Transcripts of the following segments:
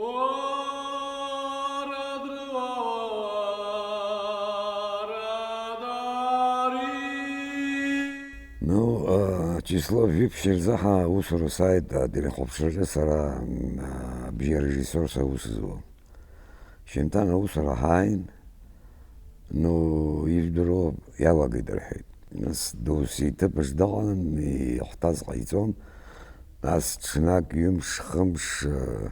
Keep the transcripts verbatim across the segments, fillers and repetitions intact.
Ну, а, число жәиԥшь рзы ҳа аусура сааит, ателехәаԥшраҿы сара, м, а, абжьы арежиссиор саус зуа. Шьынтан аусура ҳааин, ну, ижәдыруа иалагеит рҳәеит. Нас досу иҭыԥаҿ дыҟан, иахәҭаз ҟаиҵон. Нас ҽнак, ҩымш, хымш, э,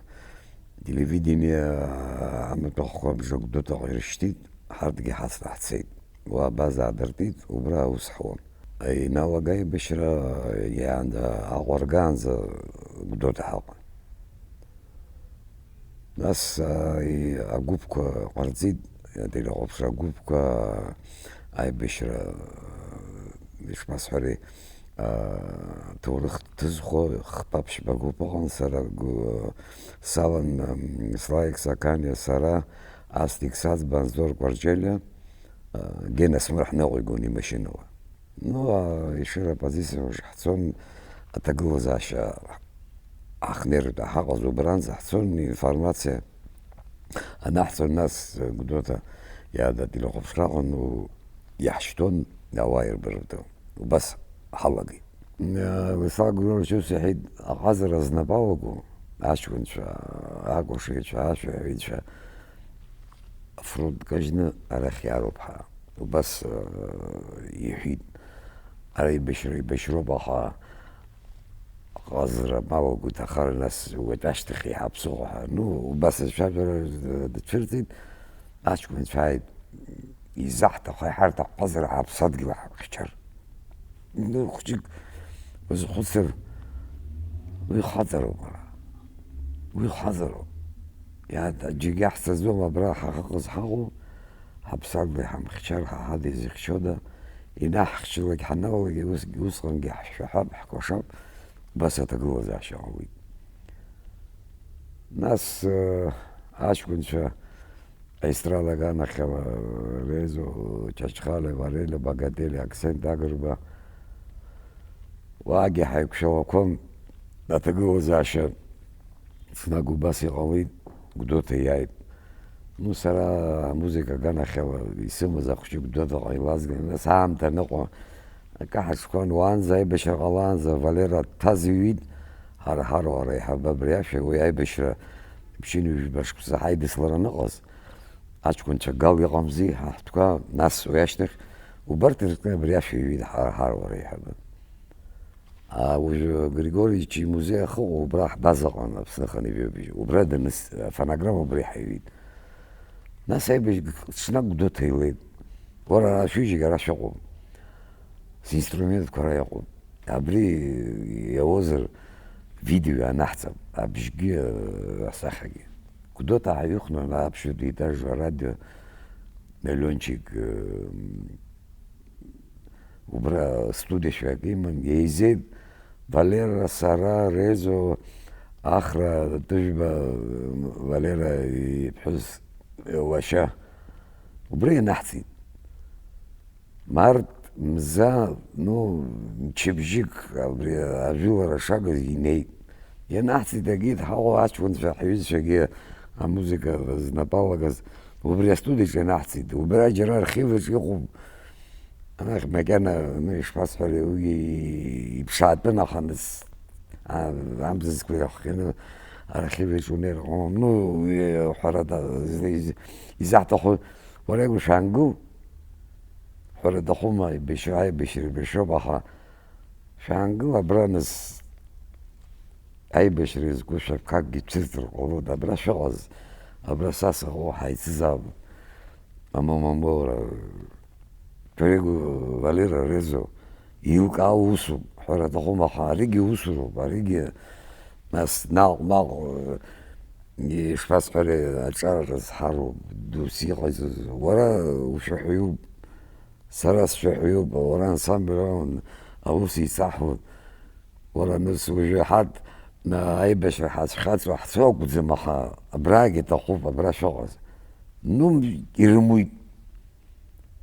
телевидение, э, амаҭәахәқәа абжа Гәдоуҭаҟа ирышьҭит, ҳарҭгьы ҳацны ҳцеит. Уа абаза аадыртит, убра аус ҳуан. Иналага аибашьра, иаанда, аҟәаргаанӡа Гәдоуҭа ҳаҟан. Нас, а, и-, агәыԥқәа ҟарҵеит, ателехәаԥшра агәыԥқәа, аибашьра, а, ишԥасҳәари, а, ҭоурых ҭызхуа хԥа-ԥшьба гәыԥ ыҟан, сара гу-, салан, ам, Славик Саканиа, сара, Аслик Саӡба, Анзор Кәарҷелиа, а, Гена Смыр ҳныҟәигон имашьынала. Ну, а, Ешыра аппозициаҿы ҳцон, аҭагылазаашьа ҳахнеиртә ҳаҟаз убранӡа ҳцон, информациа анаҳҵо, нас Гәдоуҭа иаада ателехәаԥшра аҟан, у, иаҳшьҭуан ауаа ирбаратәы. Убас ҳалагеит. Э, Владислав Григорьевич ус иҳәеит, аҟазара знапы алаку аҷкәынцәа, акәашаҩцәа, ашәаҳәаҩцәа, афронт кажьны арахь иаароуп ҳәа. Убас, э, иҳәит, ара еибашьра еибашьроуп, аха аҟазара малугәы иҭахар, нас уи ашьҭахь еиҳа ԥсыхәа ҳәа. Ну, убас ацәажәара дцәырҵит, аҷкәынцәа ааит, изаҳҭаху, иҳарҭаху ҟазара ҳаԥсадгьыл ҳахьчар. Ну, хәыҷык узхәыцыр, уи хаҵароуп, ара. Уи хаҵароуп. Иа-, џьаргьы ҳцаӡом, абра ҳахьыҟаз ҳаҟоуп, ҳаԥсадгьыл ҳамхьчар, ҳа ҳада изыхьчода, инаҳхьчалак ҳаналалак, ус, усҟангьы ҳшәаҳәап, ҳкәашап, убас аҭагылазаашьа ҟалеит. Нас, э, аҷкәынцәа Аистрада аганахьала Резо, Чачхалиа, Валериа Багателиа, Аксент Агрба, уаагьы ҳаиқәшәалақәан. Аҭагылазаашьа ҽнак убас иҟалеит, Гәдоуҭа иааит. Ну, сара амузыка аганахьала исымаз ахәыҷы Гәдоуҭаҟа илазган, нас аамҭа аныҟәа, акы ҳаҽқәан, уаанӡа аибашьра ҟалаанӡа Валера дҭазыҩит, ҳара ҳаруаа реиҳабы абри ашәа, уи аибашьра ԥшьынҩажәба шықәса ҳаидыслара аныҟаз, аҷкәынцәа гал иҟамзи, ҳа ҳтәқәа, нас уи ашьҭахь, убарҭ рзы абри ашәа иҩит ҳара ҳаруаа реиҳабы. А, уажәы Григорий Ичи имузеи ахьыҟоу убра ҳбазаҟан, Аԥсны аханеижәабжьы. Убра даныс-, афонограмма убра иҳаҩит. Нас аибашьра ҽнак Гәдоуҭа илеит. Уара, ара шәҩыџьагьы ара шәыҟоуп. Синструментқәа ара иҟоуп. Абри иауазар видео анаҳҵап, абжьгьы, асахьагьы. Гәдоуҭа ҳаҩыхәнан аԥшьбатәи етаж арадио Алиончик, э, убра студиа шәҩак иман, еизеит Валера, сара, Резо, Ахра Тыжәба, Валера иԥҳәыс лашьа. Убра ианаҳҵеит. Март мза, ну, мчыбжьык абри ажәылара шагыз инеит. Ианаҳҵеит, агеит ҳаҟоу аҷкәынцәа, ҳҩызцәагьы амузыка знапы алагаз, убри астудиаҿы ианаҳҵеит. Убра џьара архиваҿ иҟоуп. Анахь макьана, ну, ишԥасҳәари, уигьы иԥшаатәын, аха нас, а, амзызқәа иахҟьаны архиваҿ унеир ҟалом. Ну, уи ҳәарада, из-, из-, изаҳҭаху, уара игәы шәаангыл, ҳәара даҳума, аибашьра, аибашьра еибашьроуп, аха шәаангыл абра, нас, аибашьра иазку шәаԥхакгьы цәырҵыр ҟалоит, абра шәыҟаз, абра са сыҟоу ҳаицызаап, мамоу, мамоу, уара, Ҭоригу Валера Резо, еилкаау усуп, ҳәара аҭахума, аха аригьы усуроуп, аригьы, нас, наҟ-наҟ, ишԥасҳәари, аҿар рызҳароуп, дус иҟаиҵоз, уара ушәаҳәаҩуп, сара сшәаҳәаҩуп, уара ансамбль аун, аус еицаҳуеит. Уара, нас, уажәы ҳарҭ, на, аибашьра ҳазхьаҵуа ҳцо акәӡам, аха абраагьы иҭахуп, абра шәыҟаз. Ну, ирымуит.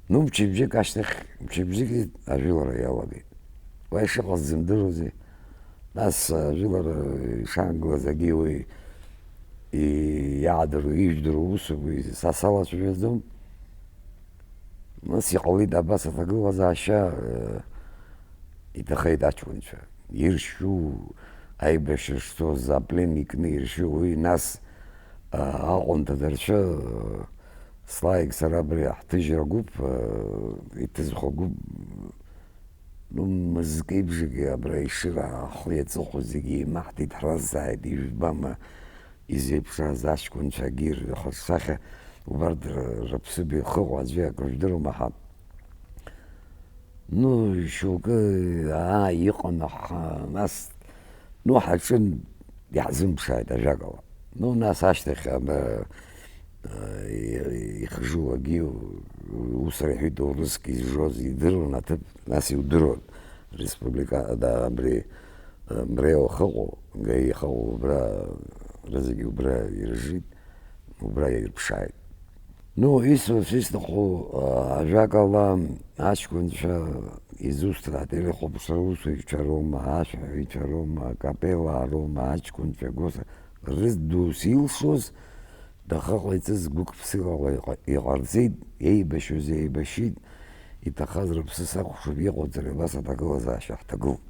Ну, мчыбжьык ашьҭахь, мчыбжьык ажәылара иалагеит. Уа ишыҟаз дзымдыруази. Нас ажәылара ишаангылаз агьи уи и-, иаадыруа, ижәдыруа усуп уи, са салацәажәаӡом. Нас иҟалеит абас аҭагылазаашьа, э, иҭахеит аҷкәынцәа. Иршьу, аибашьра шцоз, аплен икны иршьу уи, нас, э, аҟәанҭа даршәы, э, слаик сара абри ҳҭыжьра гәыԥ, э, иҭызхуа гәыԥ, ну, мызкеибжагьы абра ишыра ахы иаҵыхәоз зегьы еимаҳдеит, ҳразҵааит, ижәбама изеиԥшраз аҷкәынцәагьы рхаҿсахьа, убарҭ р-, рыԥсыбаҩ хыҟоу аӡәы акры жәдыруама ҳа. Ну, шьоукы, аа, иҟан, аха нас, ну, ҳаҿын, иаҳзымԥшааит ажәакала. Ну, нас ашьҭахь, аба, э, ихжу агьи, ус реиҳәеит, урыск изжоз идыруан аҭыԥ, нас иудыруан, республика, да, абри, э, Мрео ахыҟоу, Гаи ахыҟоу, убра, рызегьы убра иржит, убра ирԥшааит. Ну, исҳәо, сисҭаху, а, ажәакала, аҷкәынцәа изусҭада, ателехәаԥшра аусзуҩцәа роума, ашәаҳәаҩцәа роума, акапеллаа роума, аҷкәынцәа гәыс-, рызду зилшоз, дахаҟа иҵыз гәык-ԥсыкала иҟа-, иҟарҵеит, еибашьуаз еибашьит, иҭахаз рыԥсы сакәхшоуп, иҟоуҵар абас аҭагылазаашьа ҳҭагылоуп.